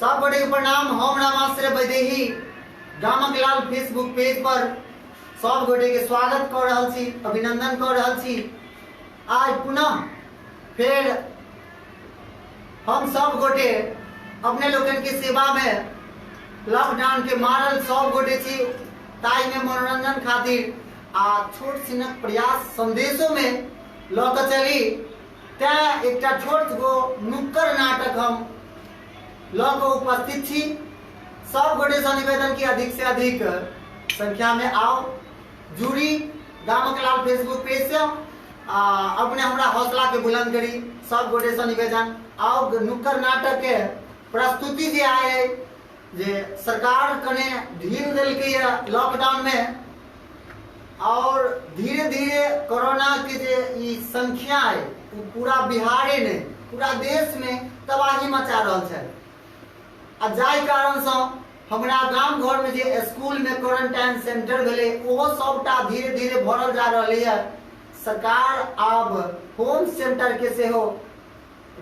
सब गोटे के प्रणाम। हम रामाश्रय वैदेही गामक लाल फेसबुक पेज पर सब गोटे के स्वागत कर रहल छी, अभिनंदन कर रहल छी। आज पुनः फेर हम सब गोटे अपने लोकन के सेवा में लॉकडाउन के मारल सब गोटे छी, ताहि में मनोरंजन खातिर आ छोट सिनक प्रयास संदेशों में लऽ कऽ चली, तैं एकटा छोट गो नुक्कड़ नाटक हम लऽ कऽ उपस्थित छी। सब गोटेसँ निवेदन कि अधिक से अधिक संख्या में आओ, जुड़ी गामक लाल फेसबुक पेज से आ अपने हमरा हौसला के बुलंद करी। सब गोटेसँ निवेदन, आओ नुक्कड़ नाटक के प्रस्तुति जे आए जे सरकार कने ढील देलकै लॉकडाउन में और धीरे धीरे कोरोना के जे ई संख्या है वो पूरा बिहारे ने पूरा देश में तबाही मचा रहल छै। आ जाहि कारण से हमरा गाम घर में जे स्कूल में क्वारंटाइन सेंटर भेलै ओहो सबटा धीरे धीरे भरल जा रहलै है। सरकार आब होम सेंटर के सेहो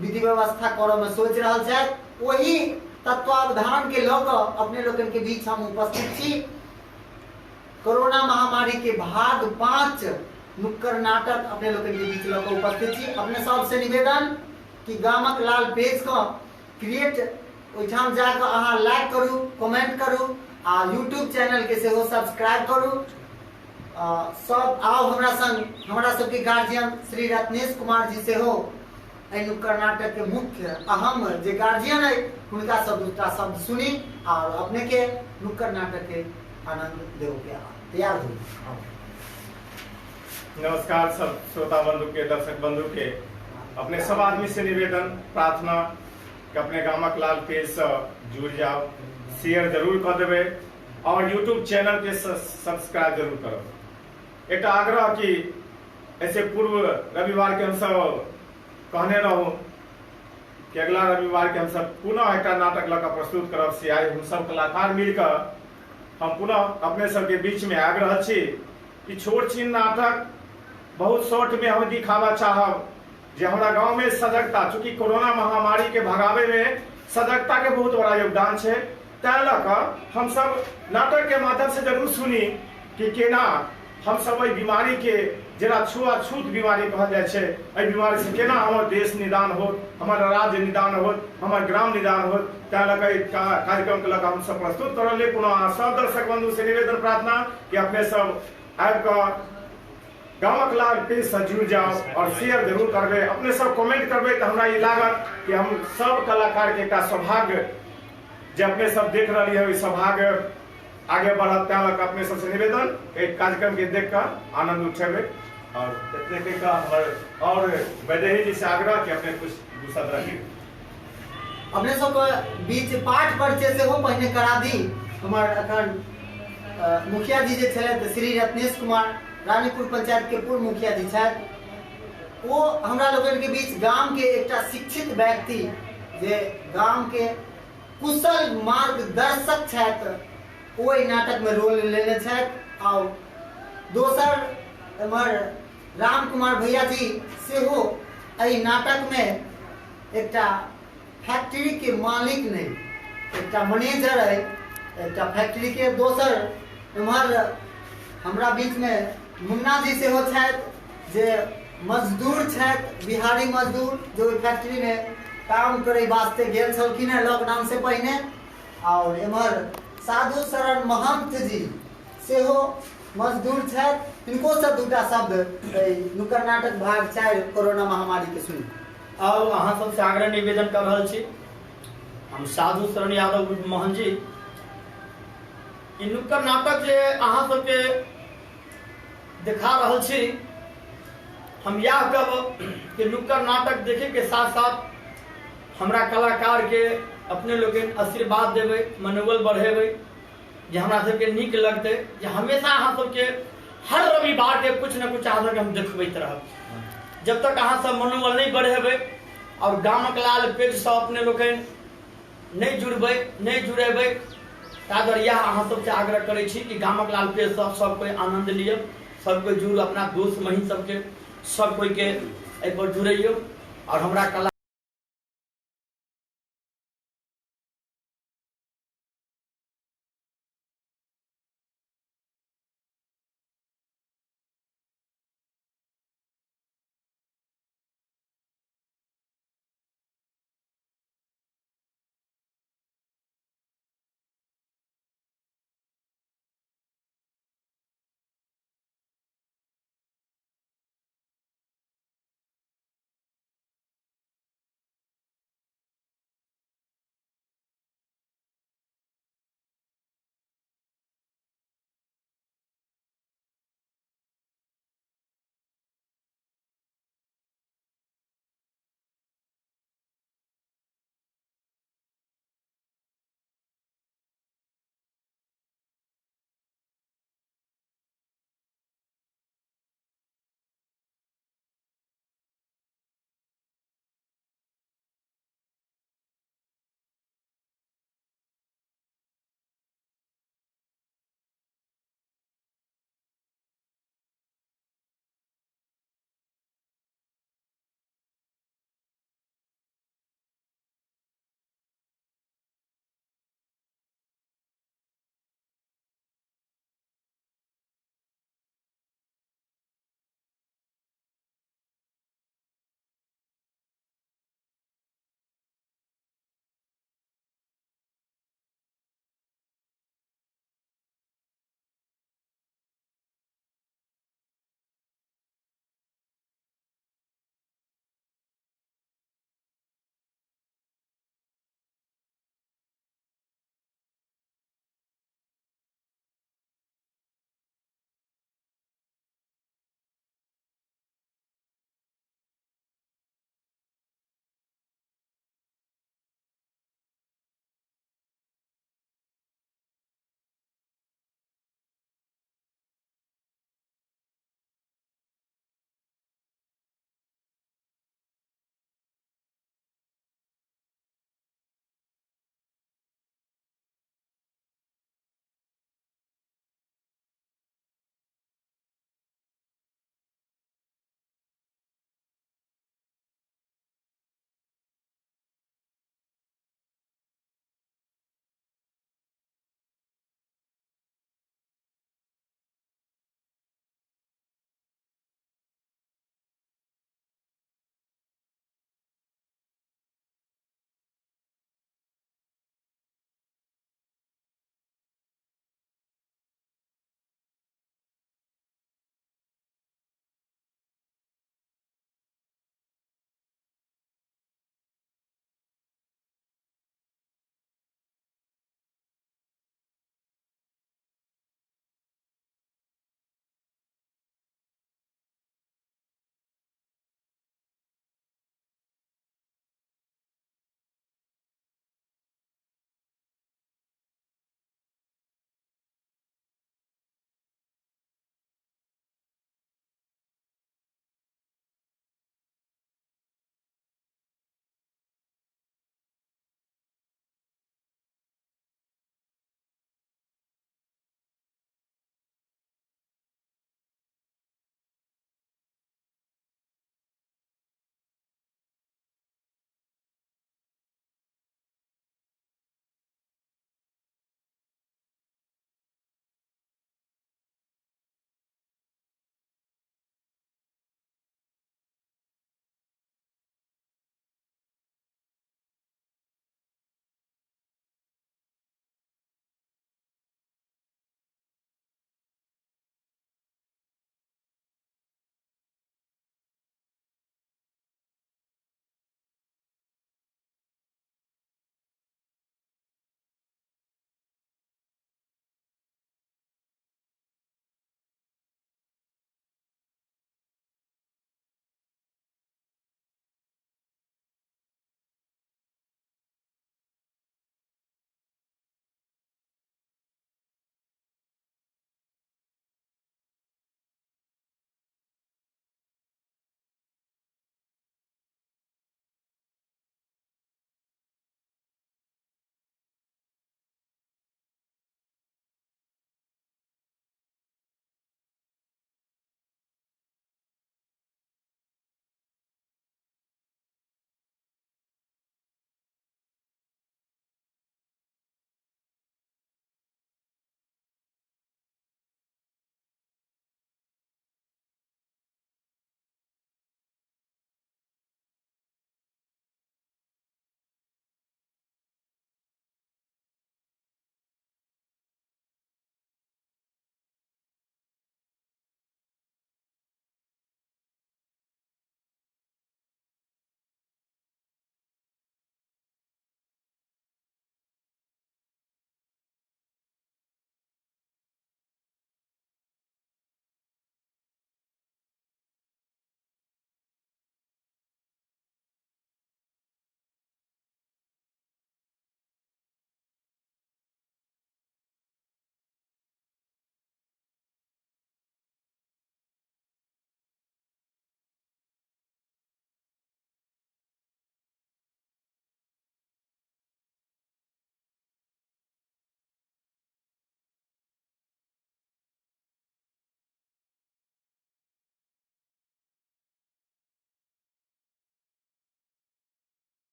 विधि व्यवस्था करऽ में सोचि रहल छथि। ओही तत्वावधान के लऽ कऽ अपने लोकनि के बीच हम उपस्थित छी। कोरोना महामारी के भाग 5 नुक्कड़ नाटक अपने लोकनि के बीच लऽ कऽ उपस्थित छी। अपने सबसे निवेदन कि गामक लाल पेज के क्रिएट ओहिठाम जाकऽ अहाँ लाइक करू, कमेंट करू आ यूट्यूब चैनल के सेहो सब्सक्राइब करू। सब आओ हमरा संग, हमरा सबके गार्जियन श्री रत्नेश कुमार जी सेहो एहि नुक्कड़ नाटक के मुख्य अहम जे गार्जियन है हुनका सब दूटा शब्द सुनी और अपने के नुक्कड़ नाटक के आनंद देव के तैयार हो। नमस्कार सब श्रोता बंधु के, दर्शक बंधु के, अपने सब आदमी से निवेदन प्रार्थना कि अपने गामक लाल पेज से जुड़ जाओ, शेयर जरूर कर देवे और यूट्यूब चैनल के सब्सक्राइब जरूर करो। एक आग्रह कि ऐसे पूर्व रविवार के हम सब कहने रहू कि अगला रविवार के हम सब पुनः एक नाटक लऽ कऽ प्रस्तुत करब। से आइ हम सब कलाकार मिलकर हम पुनः अपने सबके बीच में आबि रहल छी कि छोट छिन नाटक बहुत शॉर्ट में हम दिखावा चाहब जे हमरा गांव में सजगता, चूंकि कोरोना महामारी के भगावे में सजगता के बहुत बड़ा योगदान छै, तैं लऽ कऽ हम सब नाटक के माध्यम से जरूर सुनी कि केना हम सब एहि बीमारी के, जेना छुआछूत बीमारी कहल जाइ छै, एहि बीमारी से केना हमर देश निदान होत, हमर राज्य निदान होत, हमर ग्राम निदान होत, तैं लऽ कऽ एहि कार्यक्रम के लऽ कऽ हम सब प्रस्तुत कर रहलियै। पुनः अहाँ सब दर्शक बंधु से निवेदन प्रार्थना कि अपने सब आबि कऽ गामक लाल पेज से जुड़ जाओ और शेयर जरूर करबै। अपने सब कमेंट करबै तऽ हमरा ई लागत कि हम सब कलाकार के एकटा सौभाग्य जे अपने सब देख रहलियै ओहि सौभाग्य आगे बढ़त। तैं लऽ कऽ अपने सबसे निवेदन एहि कार्यक्रम के देख कऽ आनंद उठेबै। और एतने कहि कऽ हमर और वैदेही जी से आग्रह कि अपने कुछ दू शब्द रखी। अपने सबके बीच पाठ परिचय सेहो पहिने करा दी। हमर अखन मुखिया जी जे छलथि श्री रत्नेश कुमार, रानीपुर पंचायत के पूर्व मुखिया जी छथि, ओ हमरा लोकनि के बीच गाम के एकटा शिक्षित व्यक्ति जे गाम के कुशल मार्गदर्शक छथि, ओ एहि नाटक में रोल लेने छथि। और दोसर एम्हर राम कुमार भैया जी सेहो एहि नाटक में एकटा फैक्ट्री के मालिक नहीं, एकटा मैनेजर है एकटा फैक्ट्री के। दोसर एम्हर हमरा बीच में मुन्ना जी सेहो छथि जे मजदूर छथि, बिहारी मजदूर जो ओहि फैक्ट्री में काम करे वास्ते गेल छलखिन हेँ लॉकडाउन से पहिने। और एम्हर साधु शरण महंत जी सेहो मजदूर छथि, हिनको से दूटा शब्द एहि नुक्कड़ नाटक भाग 4 कोरोना महामारी के सुनी। आउ अहाँ सबसे आग्रह निवेदन कर रहल छी, हम साधु शरण यादव मोहन जी, ई नुक्कड़ नाटक जे अहाँ सबके देखा रहल छी, हम इएह कहब कि नुक्कड़ नाटक देखे के साथ साथ हमरा कलाकार के अपने लोकनि आशीर्वाद देबै, मनोबल बढ़ेबै जे हमरा सबके नीक लगतै, जे हमेशा अहाँ सबके हर रविवार के कुछ न कुछ अहाँ सबके हम देखबैत रहब। जब तक अहाँ सब मनोबल नहीं बढ़ेबै और गामक लाल पेज से अपने लोकनि नहीं जुड़बै, नहीं जुड़ेबै, ता दुआरे इएह अहाँ सबसे आग्रह करै छी कि गामक लाल पेज से सब कोई आनंद लिअ, सब कोई जुड़ू, अपना दोस्त महीन सबके सब कोई के एहि पर जुड़ैयौ और हमरा कला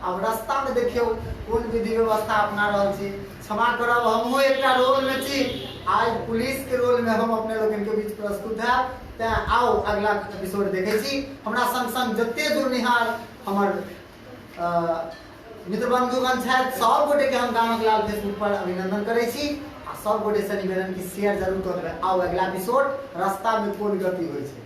आब रास्ता में देखियौ कोन विधि व्यवस्था अपना रहल छी। क्षमा करब, हमहूँ एकटा रोल में छी, आज पुलिस के रोल में हम अपने लोगन के बीच प्रस्तुत है। तें आउ अगला एपिसोड देखै छी। हमरा संग संग जते जुड़निहार हमर मित्र बंधुगण छथि, सब गोटे के हम गामक लाल फेसबुक पर अभिनंदन करै छी आ सब गोटे से निवेदन कि शेयर जरूर कऽ देबै। आउ अगला एपिसोड, रास्ता में कोन गति होइ छै।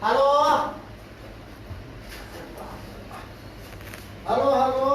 Hello hello hello.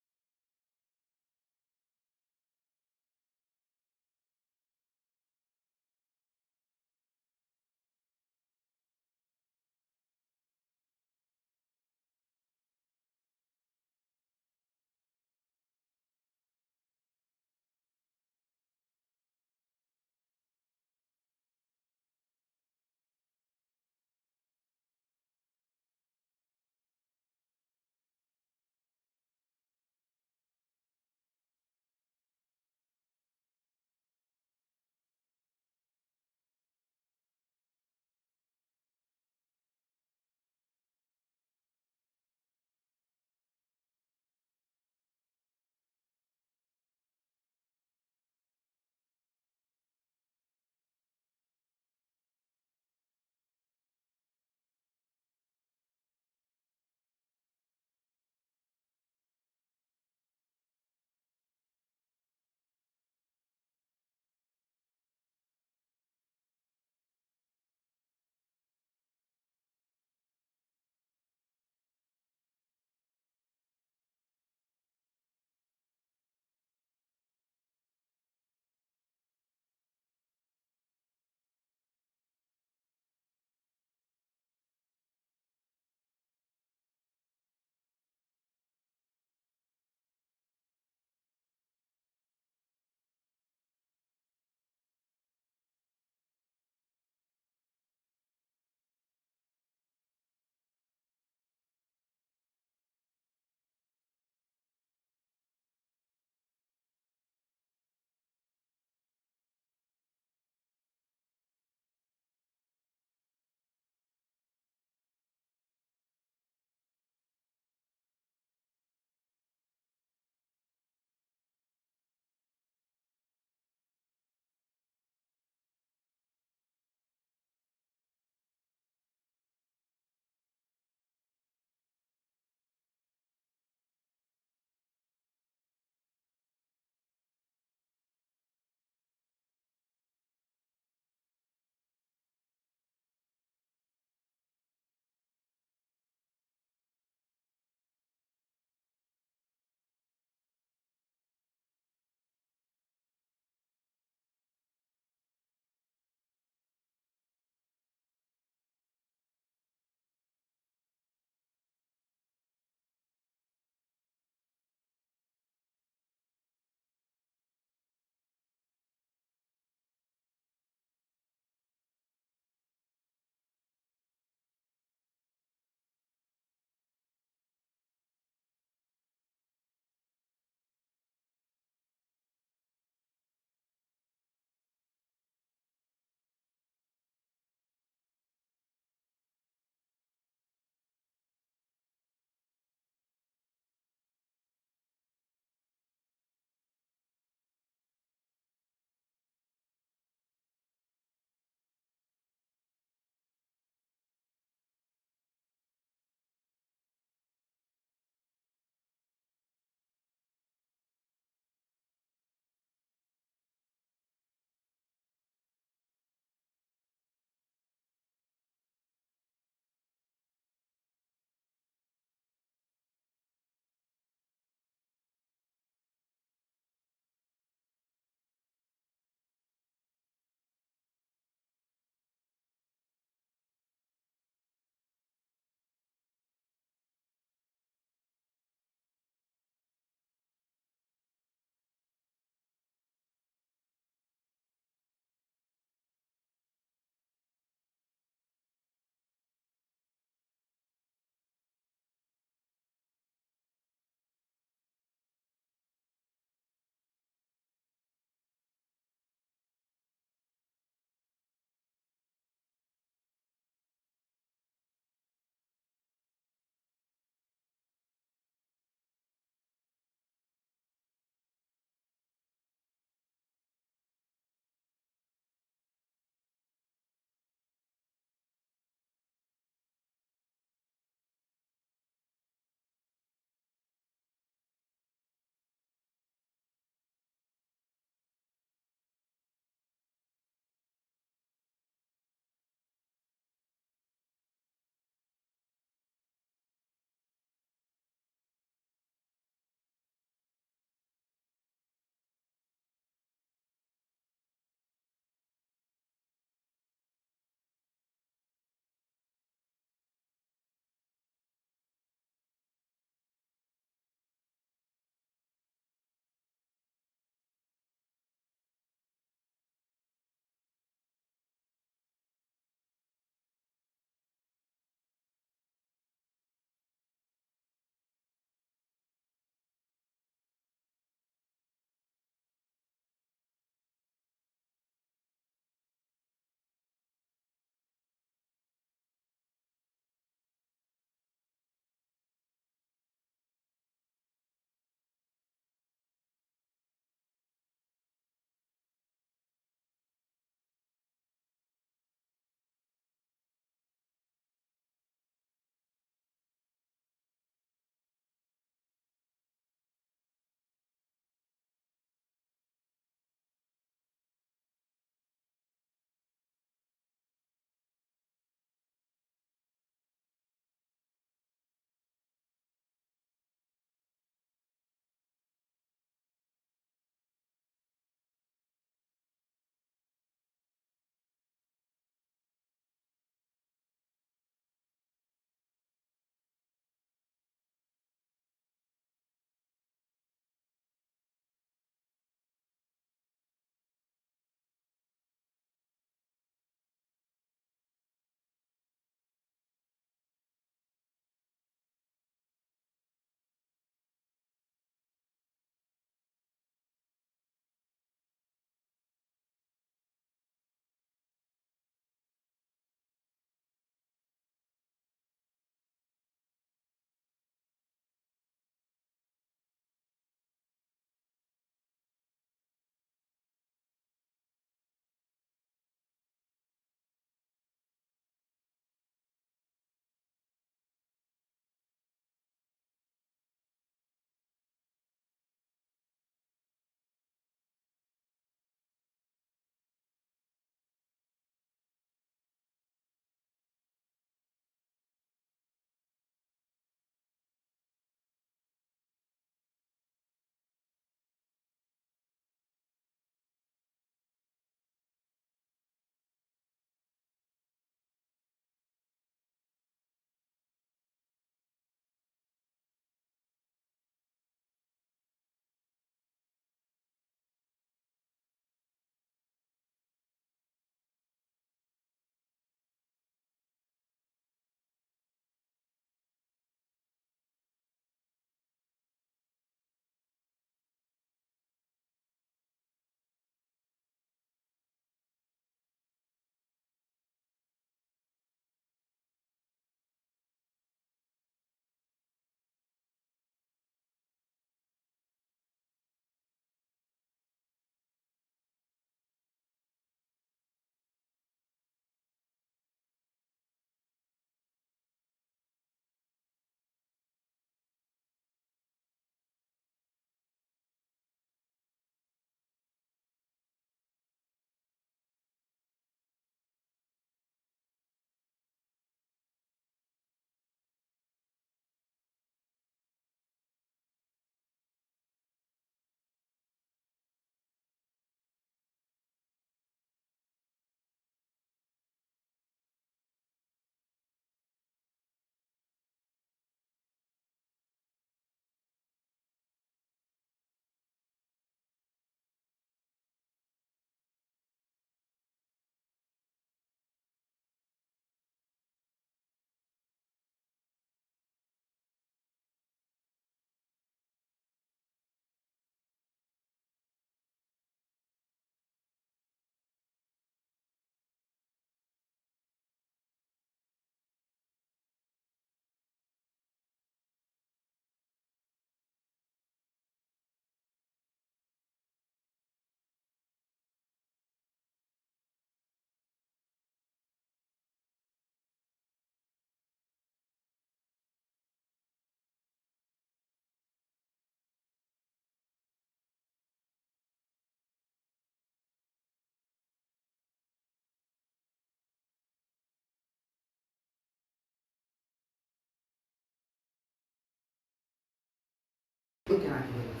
केना की भेलै।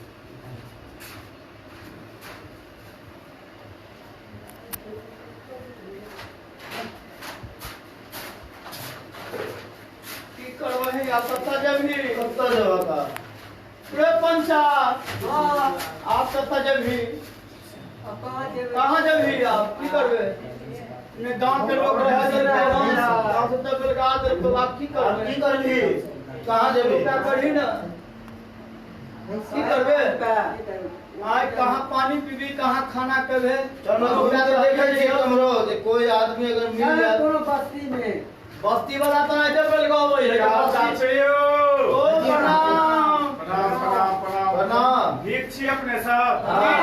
की करबही आ कतऽ जेबही? कतऽ जेबह का? रे पंचा, आप कतऽ जेबही? कहाँ जेबही? आप की करबे? ने गांव के लोग रहे देलकै, गांव से तऽ बेलगा देलकै, आब की आब करबे? की करबही? कहाँ जेबही? उपाय करही ने, की करबे? आइ कहाँ पानी पीबी, कहाँ खाना खेबे? चलो घूम के देखै छियै कमरो जे कोई आदमी अगर मिल जाए। कोनो बस्ती में बस्ती वाला तऽ एते बेलगाबै है। की हाल चाल छै यौ? ओ प्रणाम। प्रणाम प्रणाम प्रणाम। प्रणाम। नीक छी अपने सब? हाँ।